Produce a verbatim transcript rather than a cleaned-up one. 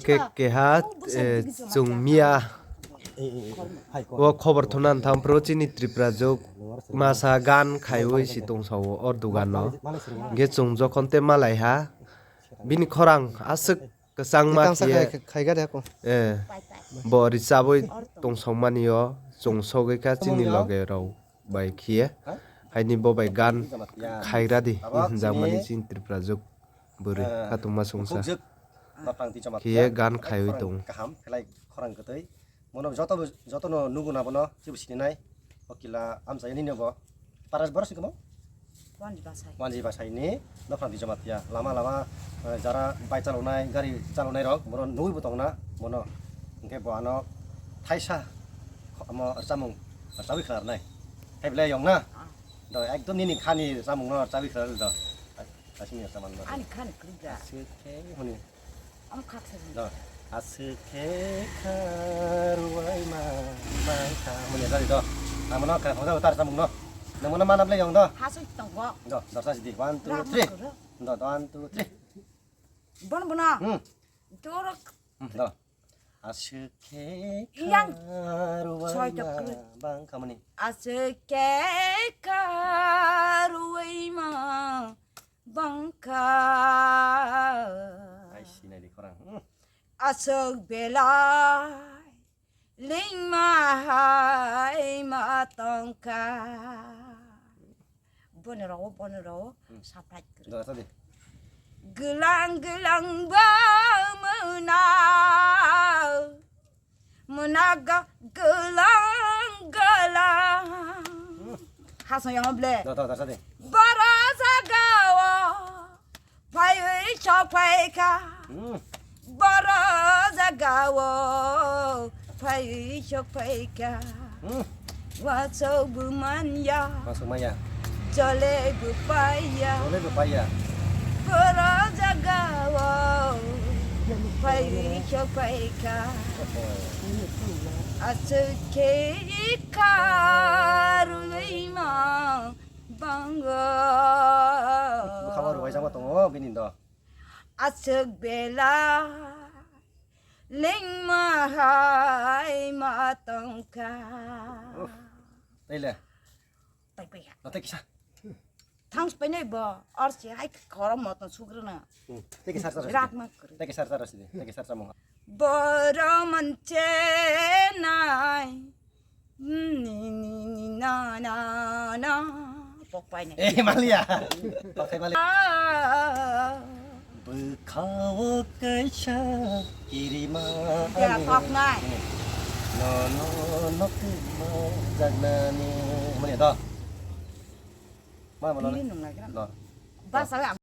Khe keha, eh, chung miya. O khobor thumna thanng phru chini Tripura jug masa gan khaiwi si tongsa o or dugan no. Hingkhe chung jokhon te malai ha, bini khorang aswk kwchangma khe, eh, bo richawi tongsaomani o chung sogwi kha chini loge rao bai khiye. Haini bo bai gan khaigra di hinjakmani chini Tripura jug bwrwi khatungma songsa. Khiye gan khaiwi tong. Kaham khlai khorang kwtwi. Bono joto, joto no nugo na bono, chibo sini nai. Okila amchai nini bo. Paras boros ni kamo? Wanji Basai. Wanji Basai ni dopha di Jamatia. Lama lama, eh, jara bike chalonai, gari chalonai rok, bono nugwi bo tongna, bono. Hingkhe bo ano thaisa, omo rchamung, rchawi khlarnai. Hai belai yong na? Ah. Do, ekdom nini khani rchamung no rchawi khlar do. Asini rchaman do. Ani khani kwrwi da. Aswk khe hwnwi. Omo khaksa di. Do. Aswk khe kha ruai ma, ma kha mani jari do. Amo no kha hoda hoda rchamung no. Namo no mana ble yong do. Hasoi tong bo. Do, dorsa sidi. One, two, three. Do, one, two, three. Bono, bono. Hmm. Dorok. Hmm, do. Aswk khe kha ruai ma, bang kha mani. Aswk khe kha ruai ma. Bangkha. Ai, sinai di khorang. Hmm. Aswk belai lengma hai ma tongkha. Bono rao, bono rao, hmm, saphai kri. Do, tadi. Glang glang ba muna. Muna ga glang glang. Hmm. Hasong yang ble. Do, do, do, sadi. Bara zaga o phaiwi sok phaikha. Hmm. Bara zaga o phaiwi sok phaikha. Hmm. Wasok bo manya. Wasok manya. Jole bo paiya. Jole bo paiya. Boro jaga o phai khe phaikha. Aswk khe kha ruima bango. Bwkha o ruai jama tongo bini do. Aswk belai lengma hai ma tongkha. Uff. Tei le? Tai pai ha. Tei kisa. Thangs pai nai bo. Ar se hai khoro moto sugrana. Hmm. Tei kisa sar sar. Rak ma kri. Tei kisa sar sar sidi. Tei kisa sar mong. Boro manche nai. Ni, ni, ni, na, na, na. Pok pai nai. Eh, malia. Pok pai malia. Ah. Bwkha o kaisa kirima. Jera ani pok nai. No, no, no, kirima jagnani. Mani do. Ma, ma, no. Ini nung lagi na. Do. Basa ang.